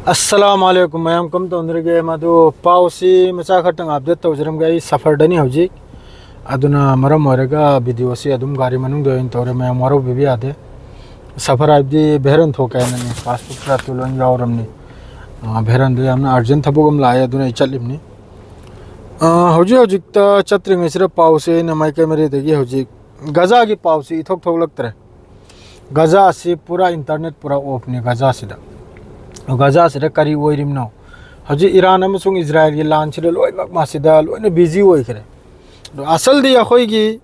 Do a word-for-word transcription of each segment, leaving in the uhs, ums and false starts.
ꯑꯁꯂꯥꯃꯨ ꯑꯂꯩꯀꯨꯝ ꯃꯌꯥꯝ, ꯀꯝ ꯇꯧꯅꯔꯤꯒꯦ? ꯃꯗꯨ ꯄꯥꯎꯁꯤ ꯃꯆꯥ ꯈꯛꯇꯪ ꯑꯞꯗꯦꯠ ꯇꯧꯖꯔꯝꯒꯦ꯫ ꯑꯩ ꯁꯐꯔꯗꯅꯤ ꯍꯧꯖꯤꯛ, ꯑꯗꯨꯅ ꯃꯔꯝ ꯑꯣꯏꯔꯒ ꯚꯤꯗꯤꯑꯣꯁꯤ ꯑꯗꯨꯝ ꯒꯥꯔꯤ ꯃꯅꯨꯡꯗ ꯑꯣꯏꯅ ꯇꯧꯔꯦ꯫ ꯃꯌꯥꯝ ꯋꯥꯔꯧꯕꯤꯕ ꯌꯥꯗꯦ꯫ ꯁꯐꯔ ꯍꯥꯏꯕꯗꯤ ꯚꯦꯔꯟ ꯊꯣꯛꯀꯦ ꯍꯥꯏꯅꯅꯤ, ꯄꯥꯁꯄꯣꯔꯠ ꯀꯩꯀꯥꯁꯨ ꯂꯣꯏ ꯌꯥꯎꯔꯝꯅꯤ꯫ ꯑ, ꯚꯦꯔꯟꯗꯨ ꯌꯥꯝꯅ ꯑꯔꯖꯦꯟ ꯊꯕꯛ ꯑꯃ ꯂꯥꯛꯑꯦ, ꯑꯗꯨꯅ ꯑꯩ ꯆꯠꯂꯤꯕꯅꯤ꯫ ꯑ, ꯍꯧꯖꯤꯛ ꯍꯧꯖꯤꯛꯇ ꯆꯠꯇ꯭ꯔꯤꯉꯩꯁꯤꯗ ꯄꯥꯎꯁꯦ ꯑꯩꯅ ꯃꯥꯏꯀꯩ ꯃꯔꯤꯗꯒꯤ ꯍꯧꯖꯤꯛ ꯒꯖꯥꯒꯤ ꯄꯥꯎꯁꯤ ꯏꯊꯣꯛ ꯊꯣꯛꯂꯛꯇ꯭ꯔꯦ꯫ ꯒꯖꯥꯁꯤ ꯄꯨꯔꯥ ꯏꯟꯇꯔꯅꯦꯠ ꯄꯨꯔꯥ ꯑꯣꯐꯅꯤ ꯒꯖꯥꯁꯤꯗ꯫ ꯒꯖꯥꯁꯤꯗ ꯀꯔꯤ ꯑꯣꯏꯔꯤꯕꯅꯣ? ꯍꯧꯖꯤꯛ ꯏꯔꯥꯟ ꯑꯃꯁꯨꯡ ꯏꯖꯔꯥꯏꯜꯒꯤ ꯂꯥꯟꯁꯤꯗ ꯂꯣꯏꯅꯃꯛ ꯃꯥꯁꯤꯗ ꯂꯣꯏꯅ ꯕꯤꯖꯤ ꯑꯣꯏꯈ꯭ꯔꯦ꯫ ꯑꯗꯣ ꯑꯁꯜꯗꯤ ꯑꯩꯈꯣꯏꯒꯤ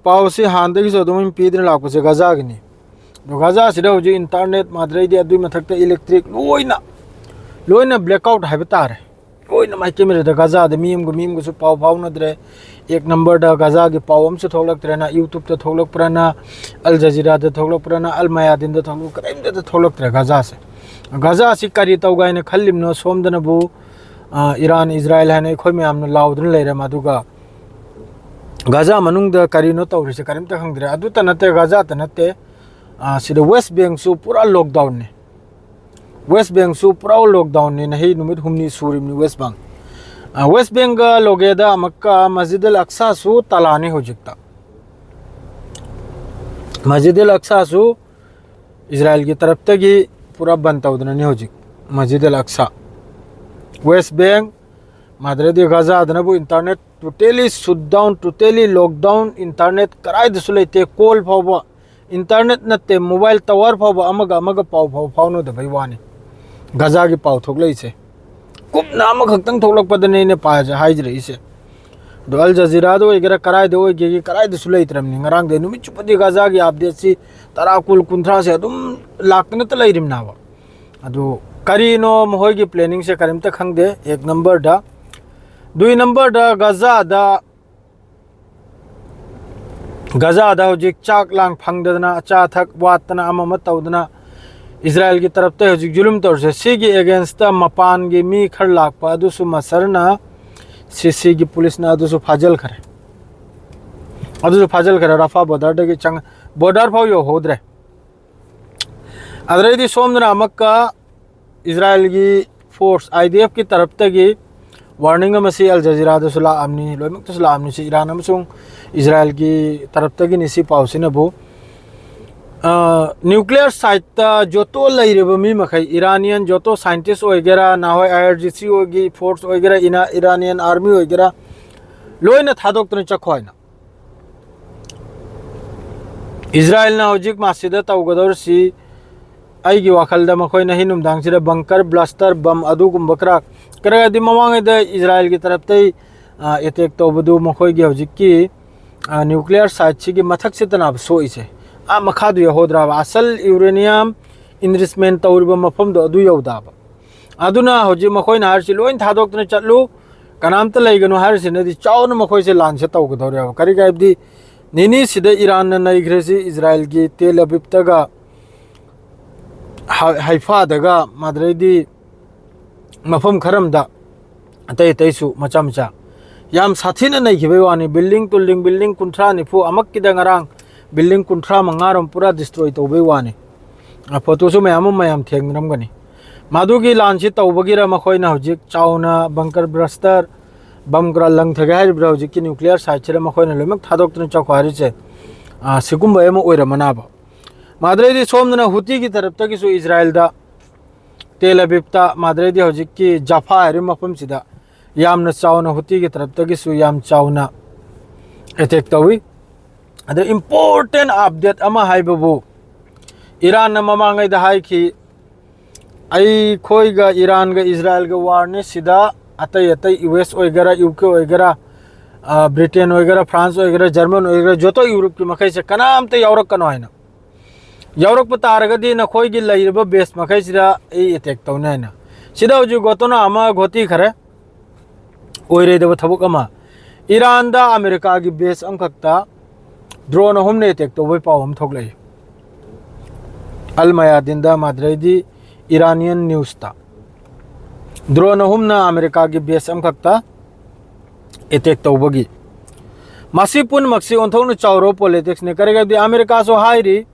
ꯄꯥꯎꯁꯤ ꯍꯥꯟꯅꯗꯒꯤꯁꯨ ꯑꯗꯨꯝ ꯄꯤꯗꯨꯅ ꯂꯥꯛꯄꯁꯦ ꯒꯖꯥꯒꯤꯅꯤ꯫ ꯑꯗꯣ ꯒꯖꯥꯁꯤꯗ ꯍꯧꯖꯤꯛ ꯏꯟꯇꯔꯅꯦꯠ, ꯃꯥꯗ꯭ꯔꯩꯗꯤ ꯑꯗꯨꯒꯤ ꯃꯊꯛꯇ ꯏꯂꯦꯛꯇ꯭ꯔꯤꯛ ꯂꯣꯏꯅ, ꯂꯣꯏꯅ ꯕ꯭ꯂꯦꯛ ꯑꯥꯎꯠ ꯍꯥꯏꯕ ꯇꯥꯔꯦ꯫ ꯂꯣꯏꯅ ꯃꯥꯏꯀꯩ ꯃꯔꯤꯗ ꯒꯖꯥꯗ ꯃꯤ ꯑꯃꯒ ꯃꯤ ꯑꯃꯒꯁꯨ ꯄꯥꯎ ꯐꯥꯎꯅꯗ꯭ꯔꯦ꯫ ꯑꯦꯛ ꯅꯝꯕꯔꯗ ꯒꯖꯥꯒꯤ ꯄꯥꯎ ꯑꯃꯁꯨ ꯊꯣꯛꯂꯛꯇ꯭ꯔꯦꯅ, ꯌꯨꯇ꯭ꯌꯨꯕꯇ ꯊꯣꯛꯂꯛꯄ꯭ꯔꯅ, ꯑꯜ ꯖꯖꯤꯔꯥꯗ ꯊꯣꯛꯂꯛꯄ꯭ꯔꯅ, ꯑꯜ ꯃꯌꯥꯗꯤꯟꯗ ꯊꯣꯛꯂꯛꯄ, ꯀꯔꯤꯝꯇꯗ ꯊꯣꯛꯂꯛꯇ꯭ꯔꯦ ꯒꯖꯥꯁꯦ꯫ ꯒꯖꯥꯁꯤ ꯀꯔꯤ ꯇꯧꯒꯦ ꯍꯥꯏꯅ ꯈꯜꯂꯤꯕꯅꯣ? ꯁꯣꯝꯗꯅꯕꯨ, ꯑ, ꯏꯔꯥꯟ, ꯏꯖꯔꯥꯏꯜ ꯍꯥꯏꯅ ꯑꯩꯈꯣꯏ ꯃꯌꯥꯝꯅ ꯂꯥꯎꯗꯨꯅ ꯂꯩꯔꯦ꯫ ꯑꯗꯨꯒ ꯒꯖꯥ ꯃꯅꯨꯡꯗ ꯀꯔꯤꯅꯣ ꯇꯧꯔꯤꯁꯦ ꯀꯔꯤꯝꯇ ꯈꯪꯗ꯭ꯔꯦ꯫ ꯑꯗꯨꯇ ꯅꯠꯇꯦ, ꯒꯖꯥꯇ ꯅꯠꯇꯦ, ꯑ, ꯁꯤꯗ ꯋꯦꯁ ꯕꯦꯡꯁꯨ ꯄꯨꯔꯥ ꯂꯣꯛꯗꯥꯎꯟꯅꯤ꯫ ꯋꯦꯁ ꯕꯦꯡꯁꯨ ꯄꯨꯔꯥ ꯂꯣꯛꯗꯥꯎꯟꯅꯤ꯫ ꯅꯍꯤ ꯅꯨꯃꯤꯠ ꯍꯨꯝꯅꯤ ꯁꯨꯔꯤꯕꯅꯤ ꯋꯦꯁ ꯕꯦꯡ꯫ ꯑ, ꯋꯦꯁ ꯕꯦꯡꯒ ꯂꯣꯒꯦꯗ ꯑꯃꯛꯀ ꯃꯁꯖꯤꯗ ꯑꯜ ꯑꯛꯁꯥꯁꯨ ꯇꯂꯥꯅꯤ ꯍꯧꯖꯤꯛꯇ꯫ ꯃꯁꯖꯤꯗ ꯑꯜ ꯑꯛꯁꯥꯁꯨ ꯏꯖꯔꯥꯏꯜꯒꯤ ꯇꯔꯞꯇꯒꯤ ꯄꯨꯔꯥ ꯕꯟ ꯇꯧꯗꯅꯅꯤ ꯍꯧꯖꯤꯛ꯫ ꯃꯁꯖꯤꯗ ꯑꯜ ꯑꯛꯁꯥ, ꯋꯦꯁ ꯕꯦꯡ, ꯃꯥꯗ꯭ꯔꯗꯤ ꯒꯖꯥꯗꯅꯕꯨ ꯏꯟꯇꯔꯅꯦꯠ ꯇꯣꯇꯦꯂꯤ ꯁꯨꯠ ꯗꯥꯎꯟ, ꯇꯣꯇꯦꯂꯤ ꯂꯣꯛꯗꯥꯎꯟ, ꯏꯟꯇꯔꯅꯦꯠ ꯀꯗꯥꯏꯗꯁꯨ ꯂꯩꯇꯦ꯫ ꯀꯣꯜ ꯐꯥꯎꯕ, ꯏꯟꯇꯔꯅꯦꯠ ꯅꯠꯇꯦ, ꯃꯣꯕꯥꯏꯜ ꯇꯋꯥꯔ ꯐꯥꯎꯕ ꯑꯃꯒ ꯑꯃꯒ ꯄꯥꯎ ꯐꯥꯎ ꯐꯥꯎꯅꯗꯕꯩ ꯋꯥꯅꯤ ꯒꯖꯥꯒꯤ ꯄꯥꯎ ꯊꯣꯛꯂꯛꯏꯁꯦ꯫ ꯀꯨꯞꯅ ꯑꯃꯈꯛꯇꯪ ꯊꯣꯛꯂꯛꯄꯗꯅꯦ ꯑꯩꯅ ꯄꯥꯖ-, ꯍꯥꯏꯖꯔꯛꯏꯁꯦ꯫ ꯑꯗꯣ ꯑꯜ ꯖꯖꯤꯔꯥꯗ ꯑꯣꯏꯒꯦꯔꯥ, ꯀꯗꯥꯏꯗ ꯑꯣꯏꯒꯦꯒꯦ, ꯀꯗꯥꯏꯗꯁꯨ ꯂꯩꯇ꯭ꯔꯕꯅꯤ꯫ ꯉꯔꯥꯡꯗꯩ ꯅꯨꯃꯤꯠ ꯆꯨꯞꯄꯗꯤ ꯒꯖꯥꯒꯤ ꯑꯞꯗꯦꯠꯁꯤ ꯇꯔꯥ, ꯀꯨꯟ, ꯀꯨꯟꯊ꯭ꯔꯥꯁꯦ ꯑꯗꯨꯝ ꯂꯥꯛꯇꯅꯇ ꯂꯩꯔꯤꯕꯅꯦꯕ꯫ ꯑꯗꯨ ꯀꯔꯤꯅꯣ ꯃꯈꯣꯏꯒꯤ ꯄ꯭ꯂꯦꯅꯤꯡꯁꯦ ꯀꯔꯤꯝꯇ ꯈꯪꯗꯦ꯫ ꯑꯦꯛ ꯅꯝꯕꯔꯗ, ꯗꯨꯏ ꯅꯝꯕꯔꯗ ꯒꯖꯥꯗ, ꯒꯖꯥꯗ ꯍꯧꯖꯤꯛ ꯆꯥꯛ ꯂꯥꯡ ꯐꯪꯗꯗꯅ, ꯑꯆꯥ ꯑꯊꯛ ꯋꯥꯠꯇꯅ, ꯑꯃ ꯑꯃ ꯇꯧꯗꯅ ꯏꯖꯔꯥꯏꯜꯒꯤ ꯇꯔꯞꯇ ꯍꯧꯖꯤꯛ ꯖꯨꯂꯨꯝ ꯇꯧꯔꯤꯁꯦ꯫ ꯁꯤꯒꯤ ꯑꯦꯒꯦꯟꯁꯇ ꯃꯄꯥꯟꯒꯤ ꯃꯤ ꯈꯔ ꯂꯥꯛꯄ, ꯑꯗꯨꯁꯨ ꯃꯁꯔꯅ, ꯁꯤꯁꯤꯒꯤ ꯄꯨꯂꯤꯁꯅ ꯑꯗꯨꯁꯨ ꯐꯥꯖꯤꯜꯈ꯭ꯔꯦ꯫ ꯑꯗꯨꯁꯨ ꯐꯥꯖꯤꯜꯈ꯭ꯔꯦ꯫ ꯔꯥꯐꯥ ꯕꯣꯔꯗꯔꯗꯒꯤ ꯆꯪ-, ꯕꯣꯔꯗꯔ ꯐꯥꯎ ꯌꯧꯍꯧꯗ꯭ꯔꯦ꯫ ꯑꯗꯨꯗꯩꯗꯤ ꯁꯣꯝꯗꯅ ꯑꯃꯨꯛꯀ ꯏꯖꯔꯥꯌꯦꯜꯒꯤ ꯐꯣꯔꯁ, ꯑꯥꯏ ꯗꯤ ꯑꯦꯐꯀꯤ ꯇꯔꯞꯇꯒꯤ ꯋꯥꯔꯅꯤꯡ ꯑꯃꯁꯤ ꯑꯜ ꯖꯖꯤꯔꯥꯗꯁꯨ ꯂꯥꯛꯑꯝꯅꯤ, ꯂꯣꯏꯅꯃꯛꯇꯁꯨ ꯂꯥꯛꯑꯝꯅꯤ꯫ ꯁꯤ ꯏꯔꯥꯟ ꯑꯃꯁꯨꯡ ꯏꯖꯔꯥꯌꯦꯜꯒꯤ ꯇꯔꯞꯇꯒꯤꯅꯤ ꯁꯤ ꯄꯥꯎꯁꯤꯅꯕꯨ꯫ ꯅ꯭ꯌꯨꯀ꯭ꯂꯤꯌꯔ ꯁꯥꯏꯠꯇ ꯖꯣꯇꯣ ꯂꯩꯔꯤꯕ ꯃꯤ ꯃꯈꯩ, ꯏꯔꯥꯅꯤꯌꯟ ꯖꯣꯇꯣ ꯁꯥꯏꯟꯇꯤꯁ ꯑꯣꯏꯒꯦꯔꯥ, ꯅꯍꯥꯟꯋꯥꯏ ꯑꯥꯏ ꯑꯥꯔ ꯖꯤ ꯁꯤ ꯑꯣꯏꯒꯤ ꯐꯣꯔꯁ ꯑꯣꯏꯒꯦꯔꯥ, ꯏꯅꯥ-, ꯏꯔꯥꯅꯤꯌꯟ ꯑꯥꯔꯃꯤ ꯑꯣꯏꯒꯦꯔꯥ, ꯂꯣꯏꯅ ꯊꯥꯗꯣꯛꯇꯨꯅ ꯆꯠꯈꯣ ꯍꯥꯏꯅ꯫ ꯏꯖꯔꯥꯌꯦꯜꯅ ꯍꯧꯖꯤꯛ ꯃꯁꯤꯗ ꯇꯧꯒꯗꯧꯔꯤꯁꯤ, ꯑꯩꯒꯤ ꯋꯥꯈꯜꯗ ꯃꯈꯣꯏꯅ ꯍꯤ ꯅꯨꯡꯗꯥꯡꯁꯤꯗ ꯕꯪꯀꯔ ꯕ꯭ꯂꯥꯁꯇꯔ ꯕꯝ ꯑꯗꯨꯒꯨꯝꯕ ꯈꯔ, ꯈꯔꯗꯤ ꯃꯃꯥꯡꯉꯩꯗ ꯏꯖꯔꯥꯌꯦꯜꯒꯤ ꯇꯔꯞꯇꯩ, ꯑ, ꯑꯦꯇꯦꯛ ꯇꯧꯕꯗꯨ ꯃꯈꯣꯏꯒꯤ ꯍꯧꯖꯤꯛꯀꯤ, ꯑ, ꯅ꯭ꯌꯨꯀ꯭ꯂꯤꯌꯔ ꯁꯥꯏꯠꯁꯤꯒꯤ ꯃꯊꯛꯁꯤꯗꯅꯕ ꯁꯣꯛꯏꯁꯦ꯫ ꯑꯥ ꯃꯈꯥꯗꯨ ꯌꯧꯍꯧꯗ꯭ꯔꯕ, ꯑꯁꯜ ꯌꯨꯔꯦꯅꯤꯌꯝ ꯏꯟꯔꯤꯆꯃꯦꯟ ꯇꯧꯔꯤꯕ ꯃꯐꯝꯗꯣ ꯑꯗꯨ ꯌꯧꯗꯕ꯫ ꯑꯗꯨꯅ ꯍꯧꯖꯤꯛ ꯃꯈꯣꯏꯅ ꯍꯥꯏꯔꯤꯁꯤ, "ꯂꯣꯏ ꯊꯥꯗꯣꯛꯇꯨꯅ ꯆꯠꯂꯨ, ꯀꯅꯥꯝꯇ ꯂꯩꯒꯅꯨ" ꯍꯥꯏꯔꯤꯁꯤꯅꯗꯤ ꯆꯥꯎꯅ ꯃꯈꯣꯏꯁꯦ ꯂꯥꯟꯁꯦ ꯇꯧꯒꯗꯧꯔꯦꯕ꯫ ꯀꯔꯤꯒꯤ ꯍꯥꯏꯕꯗꯤ ꯅꯤꯅꯤꯁꯤꯗ ꯏꯔꯥꯟꯅ ꯅꯩꯈ꯭ꯔꯦꯁꯤ ꯏꯖꯔꯥꯌꯦꯜꯒꯤ ꯇꯦꯜ ꯑꯕꯤꯕꯇꯒ, ꯍ-, ꯍꯩꯐꯥꯗꯒ, ꯃꯗꯨꯗꯩꯗꯤ ꯃꯐꯝ ꯈꯔ ꯑꯃꯗ ꯑꯇꯩ ꯑꯇꯩꯁꯨ ꯃꯆꯥ ꯃꯆꯥ ꯌꯥꯝ ꯁꯥꯊꯤꯅ ꯅꯩꯈꯤꯕꯩ ꯋꯥꯅꯤ꯫ ꯕꯤꯜꯗꯤꯡ ꯇꯨꯜꯗꯤꯡ, ꯕꯤꯜꯗꯤꯡ ꯀꯨꯟꯊ꯭ꯔꯥ ꯅꯤꯐꯨ, ꯑꯃꯛꯀꯤꯗ ꯉꯔꯥꯡ ꯕꯤꯜꯗꯤꯡ ꯀꯨꯟꯊ꯭ꯔꯥ ꯃꯉꯥꯔꯣꯝ ꯄꯨꯔꯥ ꯗꯤꯁꯇ꯭ꯔꯣꯏ ꯇꯧꯕꯩ ꯋꯥꯅꯤ꯫ ꯑ, ꯐꯣꯇꯣꯁꯨ ꯃꯌꯥꯝ ꯑꯃ ꯃꯌꯥꯝ ꯊꯦꯡꯅꯔꯝꯒꯅꯤ꯫ ꯃꯗꯨꯒꯤ ꯂꯥꯟꯁꯤ ꯇꯧꯕꯒꯤꯔ ꯃꯈꯣꯏꯅ ꯍꯧꯖꯤꯛ ꯆꯥꯎꯅ ꯕꯪꯀꯔ ꯕ꯭ꯂꯥꯁꯇꯔ ꯕꯝ ꯈꯔ ꯂꯪꯊꯒꯦ ꯍꯥꯏꯔꯤꯕ꯭ꯔꯥ ꯍꯧꯖꯤꯛꯀꯤ ꯅ꯭ꯌꯨꯀ꯭ꯂꯤꯌꯔ ꯁꯥꯏꯠꯁꯤꯗ ꯃꯈꯣꯏꯅ ꯂꯣꯏꯅꯃꯛ ꯊꯥꯗꯣꯛꯇꯨꯅ ꯆꯠꯈꯣ ꯍꯥꯏꯔꯤꯁꯦ, ꯑ, ꯁꯤꯒꯨꯝꯕ ꯑꯃ ꯑꯣꯏꯔꯝꯃꯅꯥꯕ꯫ ꯃꯗꯨꯗꯩꯗꯤ ꯁꯣꯝꯗꯅ ꯍꯨꯇꯤꯒꯤ ꯇꯔꯞꯇꯒꯤꯁꯨ ꯏꯖꯔꯥꯌꯦꯜꯗ ꯇꯦꯜ ꯑꯕꯤꯕꯇ, ꯃꯗꯨꯗꯩꯗꯤ ꯍꯧꯖꯤꯛꯀꯤ ꯖꯐꯥ ꯍꯥꯏꯔꯤꯕ ꯃꯐꯝꯁꯤꯗ ꯌꯥꯝꯅ ꯆꯥꯎꯅ ꯍꯨꯇꯤꯒꯤ ꯇꯔꯞꯇꯒꯤꯁꯨ ꯌꯥꯝ ꯆꯥꯎꯅ ꯑꯦꯇꯦꯛ ꯇꯧꯏ꯫ ꯑꯗ ꯏꯝꯄꯣꯔꯇꯦꯟ ꯑꯞꯗꯦꯠ ꯑꯃ ꯍꯥꯏꯕꯕꯨ, ꯏꯔꯥꯟꯅ ꯃꯃꯥꯡꯉꯩꯗ ꯍꯥꯏꯈꯤ, "ꯑꯩꯈꯣꯏꯒ ꯏꯔꯥꯟꯒ ꯏꯖꯔꯥꯌꯦꯜꯒ ꯋꯥꯔꯅꯤ, ꯁꯤꯗ ꯑꯇꯩ ꯑꯇꯩ ꯌꯨ ꯑꯦꯁ ꯑꯣꯏꯒꯦꯔꯥ, ꯌꯨ ꯀꯦ ꯑꯣꯏꯒꯦꯔꯥ, ꯑ, ꯕ꯭ꯔꯤꯇꯦꯟ ꯑꯣꯏꯒꯦꯔꯥ, ꯐ꯭ꯔꯥꯟꯁ ꯑꯣꯏꯒꯦꯔꯥ, ꯖꯔꯃꯟ ꯑꯣꯏꯒꯦꯔꯥ, ꯖꯣꯇꯣ ꯌꯨꯔꯣꯞꯀꯤ ꯃꯈꯩꯁꯦ ꯀꯅꯥꯝꯇ ꯌꯥꯎꯔꯛꯀꯅꯣ" ꯍꯥꯏꯅ꯫ "ꯌꯥꯎꯔꯛꯄ ꯇꯥꯔꯒꯗꯤ ꯅꯈꯣꯏꯒꯤ ꯂꯩꯔꯤꯕ ꯕꯦꯁ ꯃꯈꯩꯁꯤꯗ ꯑꯩ ꯑꯦꯇꯦꯛ ꯇꯧꯅꯤ" ꯍꯥꯏꯅ꯫ ꯁꯤꯗ ꯍꯧꯖꯤꯛ ꯒꯣꯇꯣꯅ ꯑꯃ ꯒꯣꯇꯤ ꯈꯔꯦ꯫ ꯑꯣꯏꯔꯣꯏꯗꯕ ꯊꯕꯛ ꯑꯃ, ꯏꯔꯥꯟꯗ ꯑꯃꯦꯔꯤꯀꯥꯒꯤ ꯕꯦꯁ ꯑꯃꯈꯛꯇ ꯗ꯭ꯔꯣꯟ ꯑꯍꯨꯝꯅ ꯑꯦꯇꯦꯛ ꯇꯧꯕꯒꯤ ꯄꯥꯎ ꯑꯃ ꯊꯣꯛꯂꯛꯏ꯫ ꯑꯜ ꯃꯌꯥꯗꯤꯟꯗ, ꯃꯗꯨꯗꯩꯗꯤ ꯏꯔꯥꯅꯤꯌꯟ ꯅ꯭ꯌꯨꯁꯇ, ꯗ꯭ꯔꯣꯟ ꯑꯍꯨꯝꯅ ꯑꯃꯦꯔꯤꯀꯥꯒꯤ ꯕꯦꯁ ꯑꯃꯈꯛꯇ ꯑꯦꯇꯦꯛ ꯇꯧꯕꯒꯤ꯫ ꯃꯁꯤ ꯄꯨꯝꯅꯃꯛꯁꯤ ꯑꯣꯟꯊꯣꯛꯅ ꯆꯥꯎꯔꯕ ꯄꯣꯂꯤꯇꯤꯛꯁꯅꯤ꯫ ꯀꯔꯤꯒꯤꯅꯣꯗꯤ ꯑꯃꯦꯔꯤꯀꯥꯁꯨ ꯍꯥꯏꯔꯤ,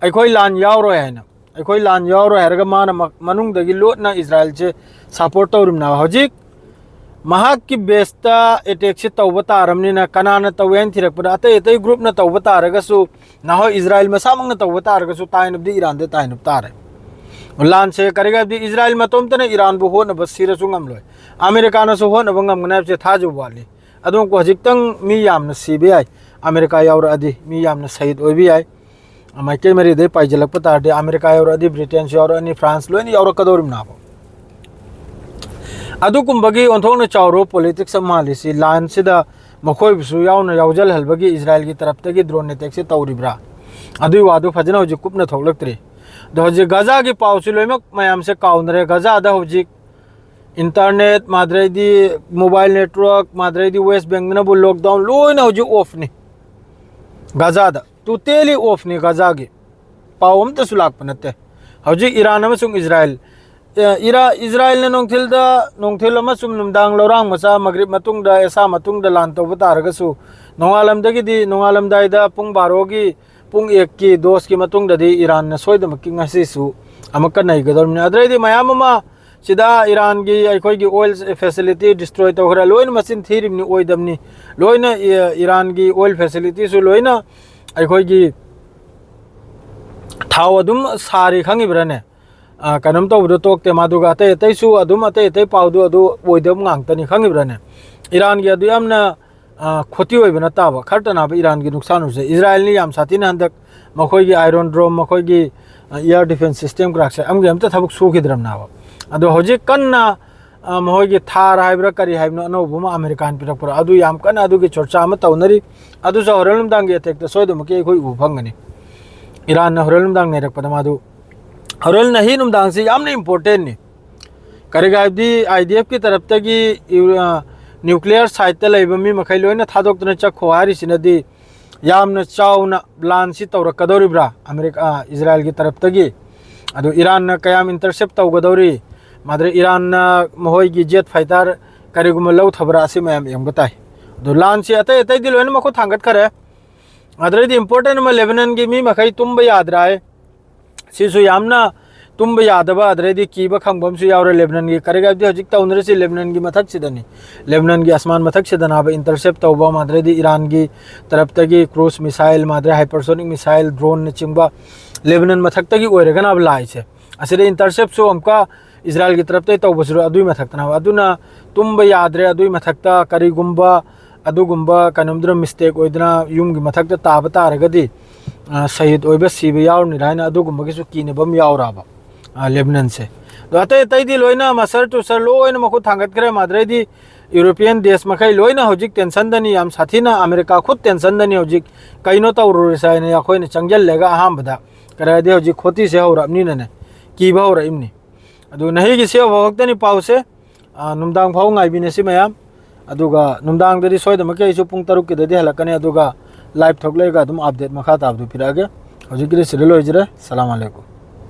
"ꯑꯩꯈꯣꯏ ꯂꯥꯟ ꯌꯥꯎꯔꯣꯏ" ꯍꯥꯏꯅ꯫ ꯑꯩꯈꯣꯏ ꯂꯥꯟ ꯌꯥꯎꯔꯣꯏ ꯍꯥꯏꯔꯒ ꯃꯥꯅ ꯃ-, ꯃꯅꯨꯡꯗꯒꯤ ꯂꯣꯠꯅ ꯏꯖꯔꯥꯏꯜꯁꯦ ꯁꯄꯣꯔꯠ ꯇꯧꯔꯤꯕꯅꯦꯕ꯫ ꯍꯧꯖꯤꯛ ꯃꯍꯥꯛꯀꯤ ꯕꯦꯁꯇ ꯑꯦꯇꯦꯛꯁꯦ ꯇꯧꯕ ꯇꯥꯔꯕꯅꯤꯅ, ꯀꯅꯥꯅ ꯇꯧꯋꯦ ꯍꯥꯏꯅ ꯊꯤꯔꯛꯄꯗ, ꯑꯇꯩ ꯑꯇꯩ ꯒ꯭ꯔꯨꯞꯅ ꯇꯧꯕ ꯇꯥꯔꯒꯁꯨ, ꯅꯍꯣꯏ ꯏꯖꯔꯥꯏꯜ ꯃꯁꯥꯃꯛꯅ ꯇꯧꯕ ꯇꯥꯔꯒꯁꯨ, ꯇꯥꯏꯅꯕꯗꯤ ꯏꯔꯥꯟꯗ ꯇꯥꯏꯅꯕ ꯇꯥꯔꯦ꯫ ꯂꯥꯟꯁꯦ ꯀꯔꯤꯒꯤꯅꯣ ꯍꯥꯏꯕꯗꯤ ꯏꯖꯔꯥꯏꯜ ꯃꯇꯣꯝꯇꯅ ꯏꯔꯥꯟꯕꯨ ꯍꯣꯠꯅꯕ ꯁꯤꯔꯁꯨ ꯉꯝꯂꯣꯏ꯫ ꯑꯃꯦꯔꯤꯀꯥꯅꯁꯨ ꯍꯣꯠꯅꯕ ꯉꯝꯒꯅꯤ ꯍꯥꯏꯕꯁꯦ ꯊꯥꯖꯕ ꯋꯥꯠꯂꯤ꯫ ꯑꯗꯨꯝ ꯍꯧꯖꯤꯛꯇꯪ ꯃꯤ ꯌꯥꯝꯅ ꯁꯤꯕ ꯌꯥꯏ, ꯑꯃꯦꯔꯤꯀꯥ ꯌꯥꯎꯔꯛꯑꯗꯤ ꯃꯤ ꯌꯥꯝꯅ ꯁꯍꯤꯗ ꯑꯣꯏꯕ ꯌꯥꯏ꯫ ꯃꯥꯏꯀꯩ ꯃꯔꯤꯗꯩ ꯄꯥꯏꯁꯤꯜꯂꯛꯄ ꯇꯥꯔꯗꯤ, ꯑꯃꯦꯔꯤꯀꯥ ꯌꯥꯎꯔꯛꯑꯗꯤ ꯕ꯭ꯔꯤꯇꯦꯟꯁꯨ ꯌꯥꯎꯔꯛꯑꯅꯤ, ꯐ꯭ꯔꯥꯟꯁ ꯂꯣꯏꯅ ꯌꯥꯎꯔꯛꯀꯗꯧꯔꯤꯕꯅꯦꯕ꯫ ꯑꯗꯨꯒꯨꯝꯕꯒꯤ ꯑꯣꯟꯊꯣꯛꯅ ꯆꯥꯎꯔꯕ ꯄꯣꯂꯤꯇꯤꯛꯁ ꯑꯃ ꯃꯥꯜꯂꯤꯁꯤ, ꯂꯥꯟꯁꯤꯗ ꯃꯈꯣꯏꯕꯨꯁꯨ ꯌꯥꯎꯅ ꯌꯥꯎꯖꯜꯍꯜꯕꯒꯤ ꯏꯖꯔꯥꯏꯜꯒꯤ ꯇꯔꯞꯇꯒꯤ ꯗ꯭ꯔꯣꯟ ꯑꯦꯇꯦꯛꯁꯦ ꯇꯧꯔꯤꯕ꯭ꯔꯥ? ꯑꯗꯨꯒꯤ ꯋꯥꯗꯨ ꯐꯖꯅ ꯍꯧꯖꯤꯛ ꯀꯨꯞꯅ ꯊꯣꯛꯂꯛꯇ꯭ꯔꯤ꯫ ꯑꯗꯣ ꯍꯧꯖꯤꯛ ꯒꯖꯥꯒꯤ ꯄꯥꯎꯁꯤ ꯂꯣꯏꯅꯃꯛ ꯃꯌꯥꯝꯁꯦ ꯀꯥꯎꯅꯔꯦ꯫ ꯒꯖꯥꯗ ꯍꯧꯖꯤꯛ ꯏꯟꯇꯔꯅꯦꯠ, ꯃꯥꯗ꯭ꯔꯩꯗꯤ ꯃꯣꯕꯥꯏꯜ ꯅꯦꯠꯋꯥꯔꯛ, ꯃꯥꯗ꯭ꯔꯩꯗꯤ ꯋꯦꯁ ꯕꯦꯡꯛꯅꯕꯨ ꯂꯣꯛꯗꯥꯎꯟ ꯂꯣꯏꯅ ꯍꯧꯖꯤꯛ ꯑꯣꯐꯅꯤ꯫ ꯒꯖꯥꯗ ꯇꯣꯇꯦꯂꯤ ꯑꯣꯐꯅꯤ꯫ ꯒꯖꯥꯒꯤ ꯄꯥꯎ ꯑꯝꯇꯁꯨ ꯂꯥꯛꯄ ꯅꯠꯇꯦ꯫ ꯍꯧꯖꯤꯛ ꯏꯔꯥꯟ ꯑꯃꯁꯨꯡ ꯏꯖꯔꯥꯏꯜ, ꯑꯦ, ꯏꯔꯥ-, ꯏꯖꯔꯥꯏꯜꯅ ꯅꯨꯡꯊꯤꯜꯗ, ꯅꯨꯡꯊꯤꯜ ꯑꯃꯁꯨꯡ ꯅꯨꯡꯗꯥꯡ ꯂꯧꯔꯥꯡ ꯃꯆꯥ, ꯃꯒ꯭ꯔꯤꯕ ꯃꯇꯨꯡꯗ, ꯑꯦꯁꯥ ꯃꯇꯨꯡꯗ ꯂꯥꯟ ꯇꯧꯕ ꯇꯥꯔꯒꯁꯨ, ꯅꯣꯡꯉꯥꯜꯂꯝꯗꯒꯤꯗꯤ, ꯅꯣꯡꯉꯥꯜꯂꯝꯗꯥꯏꯗ ꯄꯨꯡ ꯕꯥꯔꯣꯒꯤ, ꯄꯨꯡ ꯑꯦꯛꯀꯤ ꯗꯣꯁꯀꯤ ꯃꯇꯨꯡꯗꯗꯤ ꯏꯔꯥꯟꯅ ꯁꯣꯏꯗꯅꯃꯛꯀꯤ ꯉꯁꯤꯁꯨ ꯑꯃꯨꯛꯀ ꯅꯩꯒꯗꯧꯔꯤꯕꯅꯤ꯫ ꯑꯗꯨꯗꯩꯗꯤ ꯃꯌꯥꯝ ꯑꯃ ꯁꯤꯗ ꯏꯔꯥꯟꯒꯤ ꯑꯩꯈꯣꯏꯒꯤ ꯑꯣꯏꯜ ꯐꯦꯁꯤꯂꯤꯇꯤ ꯗꯤꯁꯇ꯭ꯔꯣꯏ ꯇꯧꯈ꯭ꯔꯦ꯫ ꯂꯣꯏꯅ ꯃꯆꯤꯟ ꯊꯤꯔꯤꯕꯅꯤ, ꯑꯣꯏꯗꯕꯅꯤ꯫ ꯂꯣꯏꯅ ꯏ-, ꯏꯔꯥꯟꯒꯤ ꯑꯣꯏꯜ ꯐꯦꯁꯤꯂꯤꯇꯤꯁꯨ ꯂꯣꯏꯅ ꯑꯩꯈꯣꯏꯒꯤ ꯊꯥꯎ ꯑꯗꯨꯝ ꯁꯥꯔꯤ, ꯈꯪꯉꯤꯕ꯭ꯔꯥꯅꯦ? ꯑ, ꯀꯩꯅꯣꯝ ꯇꯧꯕꯗꯣ ꯇꯣꯛꯇꯦ꯫ ꯃꯥꯗꯨꯒ ꯑꯇꯩ ꯑꯇꯩꯁꯨ ꯑꯗꯨꯝ, ꯑꯇꯩ ꯑꯇꯩ ꯄꯥꯎꯗꯨ ꯑꯗꯨ ꯑꯣꯏꯗꯕ ꯉꯥꯛꯇꯅꯤ, ꯈꯪꯉꯤꯕ꯭ꯔꯥꯅꯦ? ꯏꯔꯥꯟꯒꯤ ꯑꯗꯨ ꯌꯥꯝꯅ, ꯑ, ꯈꯣꯇꯤ ꯑꯣꯏꯕ ꯅꯠꯇꯕ, ꯈꯔ ꯇꯅꯥꯕ ꯏꯔꯥꯟꯒꯤ ꯅꯨꯡꯁꯥꯟ ꯑꯣꯏꯖꯩ꯫ ꯏꯖꯔꯥꯏꯜꯅ ꯌꯥꯝ ꯁꯥꯊꯤꯅ ꯍꯟꯗꯛ ꯃꯈꯣꯏꯒꯤ ꯑꯥꯏꯔꯣꯟ ꯗ꯭ꯔꯣꯝ, ꯃꯈꯣꯏꯒꯤ, ꯑ, ꯑꯦꯌꯔ ꯗꯤꯐꯦꯟꯁ ꯁꯤꯁꯇꯦꯝ ꯀ꯭ꯔꯥꯛꯁꯦ ꯑꯃꯒꯤ ꯑꯝꯇ ꯊꯕꯛ ꯁꯨꯈꯤꯗ꯭ꯔꯕꯅꯦꯕ꯫ ꯑꯗꯣ ꯍꯧꯖꯤꯛ ꯀꯟꯅ, ꯑ, ꯃꯈꯣꯏꯒꯤ ꯊꯥꯔ ꯍꯥꯏꯕ꯭ꯔꯥ ꯀꯔꯤ ꯍꯥꯏꯕꯅꯣ, ꯑꯅꯧꯕ ꯑꯃ ꯑꯃꯦꯔꯤꯀꯥꯅ ꯄꯤꯔꯛꯄ꯭ꯔꯥ, ꯑꯗꯨ ꯌꯥꯝ ꯀꯟꯅ ꯑꯗꯨꯒꯤ ꯆꯔꯆꯥ ꯑꯃ ꯇꯧꯅꯔꯤ꯫ ꯑꯗꯨꯁꯨ ꯍꯣꯔꯦꯟ ꯅꯨꯡꯗꯥꯡꯒꯤ ꯑꯦꯇꯦꯛꯇ ꯁꯣꯏꯗꯅꯃꯛꯀꯤ ꯑꯩꯈꯣꯏ ꯎꯕ ꯐꯪꯒꯅꯤ꯫ ꯏꯔꯥꯟꯅ ꯍꯣꯔꯦꯟ ꯅꯨꯡꯗꯥꯡ ꯅꯩꯔꯛꯄꯗ ꯃꯥꯗꯨ, ꯍꯣꯔꯦꯟ ꯑꯍꯤꯡ ꯅꯨꯡꯗꯥꯡꯁꯤ ꯌꯥꯝꯅ ꯏꯝꯄꯣꯔꯇꯦꯟꯅꯤ꯫ ꯀꯔꯤꯒꯤ ꯍꯥꯏꯕꯗꯤ ꯑꯥꯏ ꯗꯤ ꯑꯦꯐꯀꯤ ꯇꯔꯞꯇꯒꯤ ꯏ-, ꯑ, ꯅ꯭ꯌꯨꯀ꯭ꯂꯤꯌꯔ ꯁꯥꯏꯠꯇ ꯂꯩꯕ ꯃꯤ ꯃꯈꯩ ꯂꯣꯏꯅ ꯊꯥꯗꯣꯛꯇꯨꯅ ꯆꯠꯈꯣ ꯍꯥꯏꯔꯤꯁꯤꯅꯗꯤ ꯌꯥꯝꯅ ꯆꯥꯎꯅ ꯂꯥꯟꯁꯤ ꯇꯧꯔꯛꯀꯗꯧꯔꯤꯕ꯭ꯔꯥ ꯑꯃꯦꯔꯤꯀꯥ, ꯑ, ꯏꯖꯔꯥꯏꯜꯒꯤ ꯇꯔꯞꯇꯒꯤ? ꯑꯗꯨ ꯏꯔꯥꯟꯅ ꯀꯌꯥꯝ ꯏꯟꯇꯔꯁꯦꯞ ꯇꯧꯒꯗꯧꯔꯤ? ꯃꯥꯗ꯭ꯔꯦ ꯏꯔꯥꯟꯅ ꯃꯈꯣꯏꯒꯤ ꯖꯦꯠ ꯐꯥꯏꯇꯔ ꯀꯔꯤꯒꯨꯝꯕ ꯂꯧꯊꯕ꯭ꯔꯥ, ꯑꯁꯤ ꯃꯌꯥꯝ ꯌꯦꯡꯕ ꯇꯥꯏ꯫ ꯑꯗꯨ ꯂꯥꯟꯁꯤ ꯑꯇꯩ ꯑꯇꯩꯗꯤ ꯂꯣꯏꯅ ꯃꯈꯨꯠ ꯊꯥꯡꯒꯠꯈꯔꯦ꯫ ꯑꯗꯨꯗꯩꯗꯤ ꯏꯝꯄꯣꯔꯇꯦꯟ ꯑꯃ, ꯂꯦꯕꯅꯟꯒꯤ ꯃꯤ ꯃꯈꯩ ꯇꯨꯝꯕ ꯌꯥꯗ꯭ꯔꯦ ꯍꯥꯏ꯫ ꯁꯤꯁꯨ ꯌꯥꯝꯅ ꯇꯨꯝꯕ ꯌꯥꯗꯕ, ꯑꯗꯩꯗꯤ ꯀꯤꯕ ꯈꯪꯕ ꯑꯃꯁꯨ ꯌꯥꯎꯔꯦ ꯂꯦꯕꯅꯟꯒꯤ꯫ ꯀꯔꯤꯒꯤ ꯍꯥꯏꯕꯗꯤ ꯍꯧꯖꯤꯛ ꯇꯧꯅꯔꯤꯁꯤ ꯂꯦꯕꯅꯟꯒꯤ ꯃꯊꯛꯁꯤꯗꯅꯤ, ꯂꯦꯕꯅꯟꯒꯤ ꯑꯁꯃꯥꯟ ꯃꯊꯛꯁꯤꯗꯅ ꯍꯥꯏꯕ ꯏꯟꯇꯔꯁꯦꯞ ꯇꯧꯕ ꯑꯃ, ꯑꯗꯩꯗꯤ ꯏꯔꯥꯟꯒꯤ ꯇꯔꯞꯇꯒꯤ ꯀ꯭ꯔꯨꯖ ꯃꯤꯁꯥꯏꯜ, ꯃꯥꯗ꯭ꯔꯦ ꯍꯥꯏꯄꯔꯁꯣꯅꯤꯛ ꯃꯤꯁꯥꯏꯜ, ꯗ꯭ꯔꯣꯟꯅꯆꯤꯡꯕ ꯂꯦꯕꯅꯟ ꯃꯊꯛꯇꯒꯤ ꯑꯣꯏꯔꯒꯅ ꯂꯥꯛꯏꯁꯦ꯫ ꯑꯁꯤꯗ ꯏꯟꯇꯔꯁꯦꯞꯁꯨ ꯑꯃꯨꯛꯀ ꯏꯁꯔꯥꯏꯜꯒꯤ ꯇꯔꯞꯇꯒꯤ ꯇꯧꯕꯁꯨ ꯑꯗꯨꯏ ꯃꯊꯛꯇꯅꯦꯕ꯫ ꯑꯗꯨꯅ ꯇꯨꯝꯕ ꯌꯥꯗ꯭ꯔꯦ꯫ ꯑꯗꯨꯏ ꯃꯊꯛꯇ ꯀꯔꯤꯒꯨꯝꯕ ꯑꯗꯨꯒꯨꯝꯕ ꯀꯩꯅꯣꯝꯗꯨꯅ ꯃꯤꯁꯇꯦꯛ ꯑꯣꯏꯗꯅ ꯌꯨꯝꯒꯤ ꯃꯊꯛꯇ ꯇꯥꯕ ꯇꯥꯔꯒꯗꯤ, ꯑ, ꯁꯍꯤꯗ ꯑꯣꯏꯕ, ꯁꯤꯕ ꯌꯥꯎꯔꯅꯤꯅ ꯍꯥꯏꯅ ꯑꯗꯨꯒꯨꯝꯕꯒꯤꯁꯨ ꯀꯤꯅꯕ ꯑꯃ ꯌꯥꯎꯔꯕ, ꯑ, ꯂꯦꯕꯅꯟꯁꯦ꯫ ꯑꯗꯣ ꯑꯇꯩ ꯑꯇꯩꯗꯤ ꯂꯣꯏꯅ ꯃꯁꯔ ꯇꯨꯁꯔ ꯂꯣꯏꯅ ꯃꯈꯨꯠ ꯊꯥꯡꯒꯠꯈ꯭ꯔꯦ꯫ ꯃꯥꯗ꯭ꯔꯩꯗꯤ ꯌꯨꯔꯣꯄꯤꯌꯥꯟ ꯗꯦꯁ ꯃꯈꯩ ꯂꯣꯏꯅ ꯍꯧꯖꯤꯛ ꯇꯦꯟꯁꯟꯗꯅꯤ ꯌꯥꯝ ꯁꯥꯊꯤꯅ꯫ ꯑꯃꯦꯔꯤꯀꯥ ꯈꯨꯠ ꯇꯦꯟꯁꯟꯗꯅꯤ ꯍꯧꯖꯤꯛ꯫ ꯀꯩꯅꯣ ꯇꯧꯔꯨꯔꯁꯦ ꯍꯥꯏꯅ ꯑꯩꯈꯣꯏꯅ ꯆꯪꯁꯤꯜꯂꯒ ꯑꯍꯥꯟꯕꯗ, ꯀꯔꯤ ꯍꯥꯏꯗꯤ ꯍꯧꯖꯤꯛ ꯈꯣꯇꯤꯁꯦ ꯍꯧꯔꯛꯑꯕꯅꯤꯅꯅꯦ, ꯀꯤꯕ ꯍꯧꯔꯛꯏꯕꯅꯤ꯫ ꯑꯗꯨ ꯅꯍꯩꯒꯤꯁꯦ ꯍꯧꯕ ꯈꯛꯇꯅꯤ ꯄꯥꯎꯁꯦ꯫ ꯑ, ꯅꯨꯡꯗꯥꯡ ꯐꯥꯎ ꯉꯥꯏꯕꯤꯅꯁꯤ ꯃꯌꯥꯝ꯫ ꯑꯗꯨꯒ ꯅꯨꯡꯗꯥꯡꯗꯗꯤ ꯁꯣꯏꯗꯅꯃꯛꯀꯤ ꯑꯩꯁꯨ ꯄꯨꯡ ꯇꯔꯨꯛꯀꯤꯗꯗꯤ ꯍꯜꯂꯛꯀꯅꯤ꯫ ꯑꯗꯨꯒ ꯂꯥꯏꯚ ꯊꯣꯛꯂꯛꯑꯒ ꯑꯗꯨꯝ ꯑꯞꯗꯦꯠ ꯃꯈꯥ ꯇꯥꯕꯗꯨ ꯄꯤꯔꯛꯑꯒꯦ꯫ ꯍꯧꯖꯤꯛꯀꯤꯗꯤ ꯁꯤꯗ ꯂꯣꯏꯖꯔꯦ꯫ ꯁꯂꯥꯝ ꯑꯂꯩꯀꯨꯝ꯫